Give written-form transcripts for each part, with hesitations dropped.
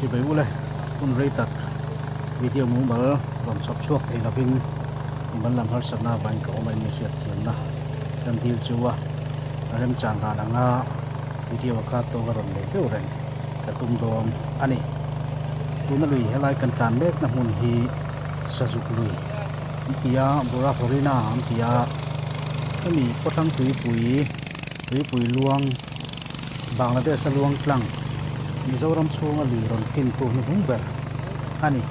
Chibai ule hun rei tak video mumal rawn chhawp chhuak thei lovin mimal lam harsatna avangin ka awm a in mi hriat thiamna kan dil chu a a remchan dan anga video a khat tawk a rawn nei deuh reng ka tum dawn a ni. Tuna lui helai kan tlan mekna hmun hi Sazuk lui an ti a, Bura Horina an ti a, hemi khawthlang tuipui tuipui luang Bangladesh a luang tlang Mizoram chhunga lui rawn fin tu hnuhnung ber a ni.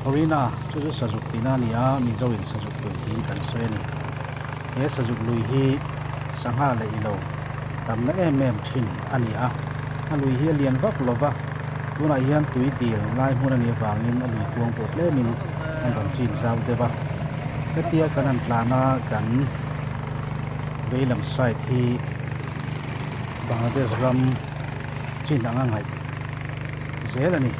Horina chu chu Sazuk tihna a ni a, Mizo in Sazuk lui tiin kan sawi a ni. He Sazuk lui hi sangha leh ilo tamna em em thin a ni a, a lui hi a lian vak lo va, tunah hian tui dil lai hmun a nih avangin a lui kuang pawh tlemin an rawn chim zau deuh a. Hetia kan han tlan a kan veilam side hi Bangladesh ram chin anga ngaih zel a ni.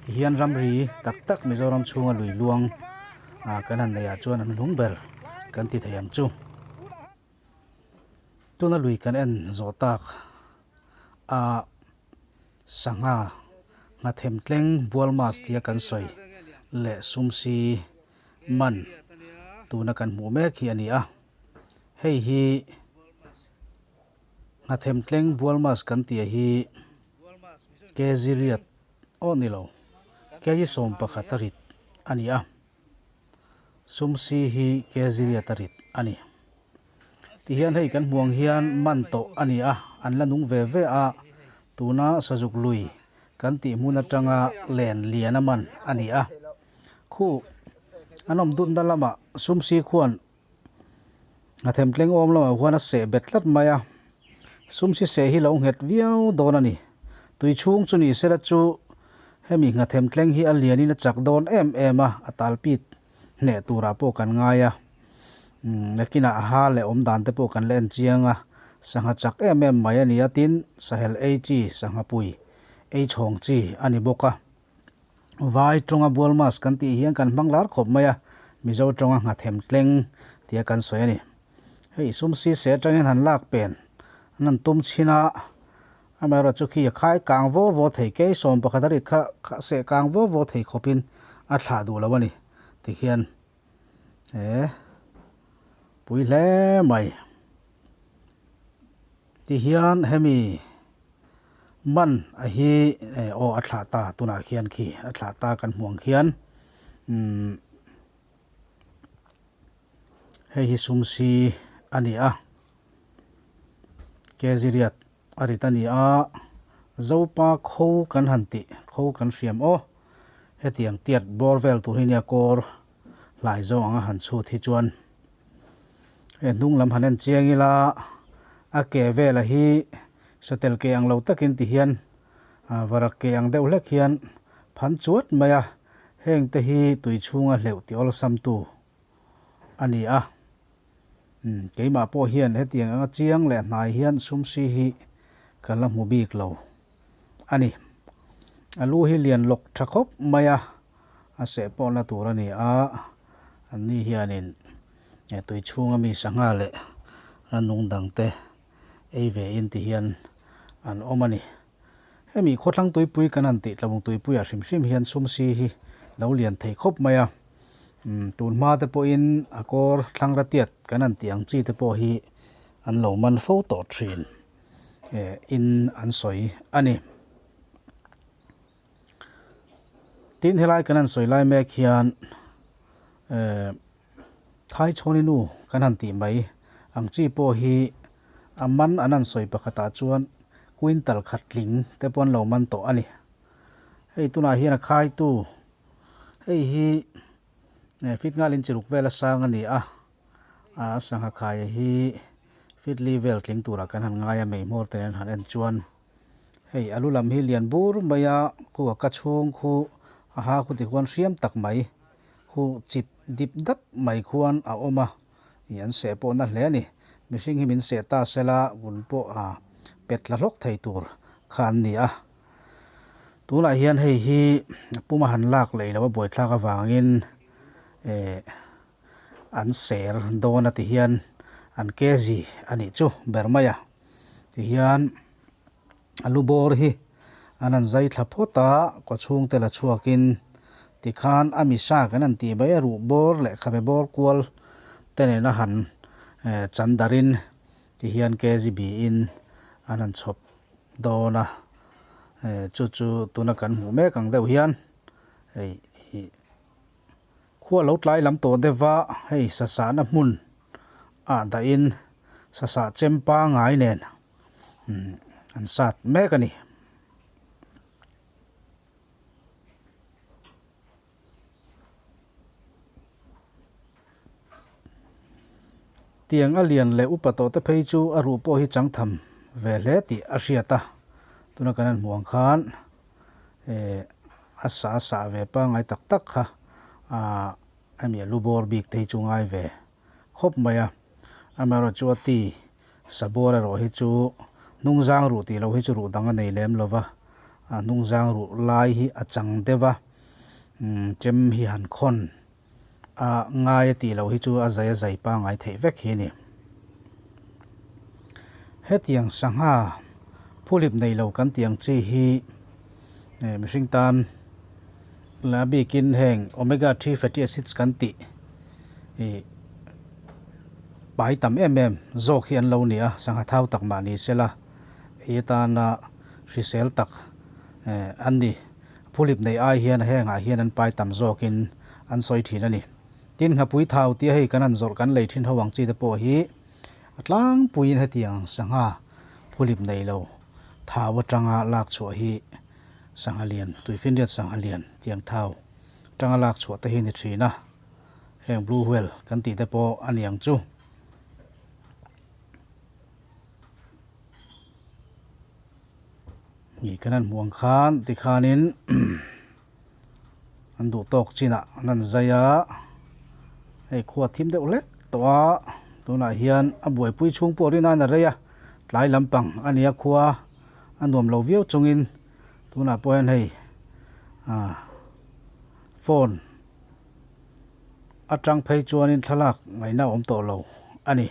Tihian ramri tak tak Mizoram chhunga lui luang kan han neih ah chuan an hlung ber kan ti thei ang chu. Tuna lui kan en zawh tak a sangha nghathem tleng bual mas tia kan sawi leh sumsi man tuna kan hmuh mek hi a ni a hei hi nghathem tleng bual mas kan tih hi kg riat aw ni lo kg 11 a rit a ni a. Sumsi hi kg riat a rit a ni. Tihian hei kan hmuh ang hian man tawh a ni a, an la nung ve ve a, tuna Sazuk lui kan tih hmun atanga len lian a man a ni a. Khu an awm dunna lamah Sumsi khuan a themtleng awm lamah khuan a seh bet tlat mai a, Sumsi seh hi lo nghet viau dawn a ni. Tui chhung chu ni sela chu hemi nghathemtleng hi a lianin a chak dawn em em a, a talpit hneh turah pawh kan ngai a. Nakinah a ha leh awm dan te pawh kan la en chiang a, sangha chak em em mai a ni a, tin sahel ei chi sangha pui ei chhawng chi a ni bawk a. Vai tawnga bual mas kan tih hian kan hmang lar khawp mai a, Mizo tawnga nghathem tleng tia kan sawi a ni. Hei sumsi se atangin han lak pen an han tum chhin a, amaherawh chu khi a khai kang vaw vaw thei kei 11 a rit kha seh kang vaw vaw thei khawpin a thlah duh lo a ni tikhian he pui hle mai. Tihian hemi man a hi aw a thlah ta tunah khian khi a thlah ta kan hmuh ang khian umm hei hi sumsi a ni a kg riat a rit a ni a zopa kho kan han tih kho kan hriam aw hetiang tiat bawr vel tur hi nia kawr hlai zawng anga han chhut hi chuan. He hnung lam han en chiang ila a ke vela hi satel ke ang lo takin ti hian varak ke ang deuh hlek hian phan chuat mai a, heng te hi tui chhunga hleuh tih awlsam tu a ni a. Keimah pawh hian hetiang anga chiang leh hnai hian sumsi hi ka la hmu bik lo a ni. A lu hi lian lawk tha khawp mai a. A seh pawh la tur a ni a, an ni hianin tui chhunga mi sangha leh rannung dang te ei ve in ti hian an awm a ni. Hemi khawthlang tuipui kan han tih tlawng tuipuiah hrim hrim hian sumsi hi lo lian thei khawp mai a, tun hma te pawhin a kawr thlang ratiat kan han tih ang chi te pawh hi an lo man fo tawh thin in an sawi a ni. Tin helai kan han sawi lai mek hian eh thai chhawni nu kan han tih mai ang chi pawh hi a man an han sawi pakhatah chuan quintal khat tling te pawh an lo man tawh a ni. Hei tunah hian a khaitu hei hi fit ngalin chi ruk vel a sang a ni a, a sangha khaia hi fit li vel tling turah kan han ngai a mei hmawr te nen han en chuan. Hei a lu lam hi lian bur mai a khu a ka chhung khu a ha khu tikhuan hriam tak mai khu chip dip dap mai khuan a awm a ih an seh pawh na hle a ni mihring hi min seh ta sela vun pawh a pet tla hlawk thei tur kha an ni a tunah hian hei hi puma han lak leh lo a buaithlak avangin eh an ser dawn a ti hian an kg a nih chu ber mai a. Tihian a lu bawr hi An han zai thla phawt a, kawchhung te la chhuakin tikhan a misa kan han tih mai a ruh bawr leh khabe bawr kual te nena han chan darhin tihian kg biin an han chhawp dawn a chu chu tuna kan hmuh mek ang deuh hian hei ih khua lo tlai lam tawh deuh va hei sasahna hmun ah dahin sasah chem pangai nen an sat mek a ni. Tiang a lian leh upa tawh te phei chu a ruh pawh hi chang tham ve hle tih a hriat a, tuna kan han hmuh ang khan eh a sah a sah ve pangngai tak tak kha ah hemi a lu bawr bik te hi chu ngai ve khawp mai a, amaherawhchu chu a ti Sabawr erawh hi chu hnungzang ruh tih loh hi chu ruh dang a nei lem lo va, a hnungzang ruh lai hi a chang deuh a, chem hi han khawn a ngai a tih loh hi chu a zai a zai pangngai theih vek hi a ni. Hetiang sangha phulip nei lo kan tih ang chi hi mihring tan la bikin heng omega 3 fatty acids kan tih ih Pai tam em em zawk hi an lo ni a, sangha thau tak mah ni sela ei atana hrisel tak an ni. Phulip nei ai hian hengah hian an pai tam zawkin an sawi thin a ni. Tin, nghapui thau tia hei kan han zawrh kan lei thin ho ang chi te pawh hi a tlangpuiin hetiang sangha phulip nei lo thau atanga lak chhuah hi sangha lian, tuifinriat sangha lian tiang thau atanga lak chhuah te hi ni thin a. Heng blue whale kan tih te pawh a ni ang chu. Ni kan han hmuh ang khan tikhanin an duh tawk chinah an han zai a, hei khua thim deuh hlek tawh a, tunah hian a buaipui chhung pawh rin aiin a rei a, tlai lampang a nia khua a nuam lo viau chungin tunah pawh hian hei ah phone. Atang phei chuanin thlalak ngaihna a awm tawh lo a ni.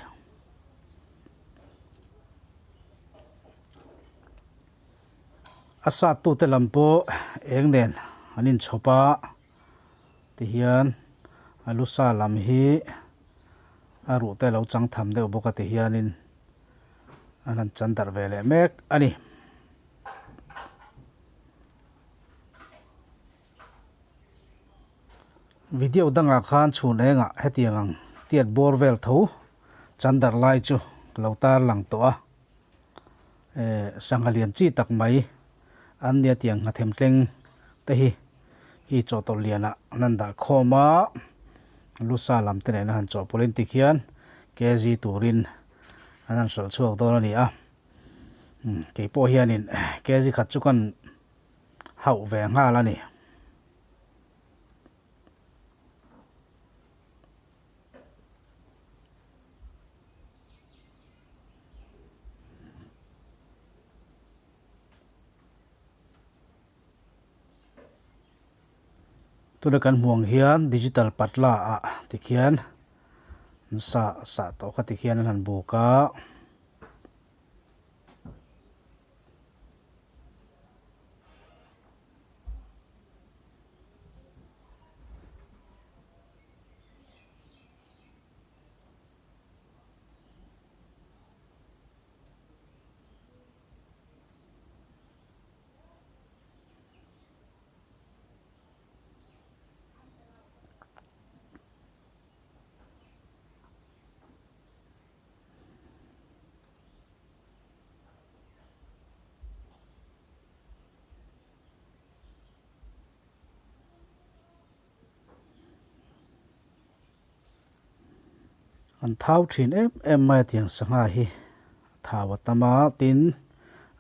A sattute lam pawh eng nen an inchhawp a, tihian a lu sa lam hi a ruh te a lo chang tham deuh bawk a tihianin an han chan darh ve leh mek a ni. Video dangah khan chhun engah hetiang ang tiat bawr vel tho chandar lai chu ka lo tar lang tawh a, eh sangha lian chi tak mai an nia tiang nghathem tleng te hi khi chawhtawlh lianah an han dah khawm a, lusa lam te nena han chawhpawlh in tikhian kg turin an han hralh chhuak dawn a ni a, keipawh hianin kg khat chu kan hauh ve nghal a ni. Tuna kan hmuh ang hian digital patla ah tikhian an sah sah tawh kha tikhian an han buk a. An thau thin em em mai a tiang sangha hi a thau a tam a tin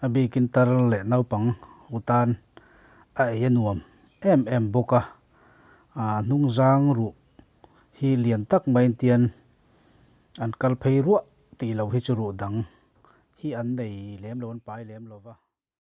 a bikin tar leh naupang ho tan a ei a nuam em em bawk a ah hnungzang ruh hi lian tak mai tian an kal phei ruah tih loh hi chu ruh dang hi an nei lem lo an pai lem lo va.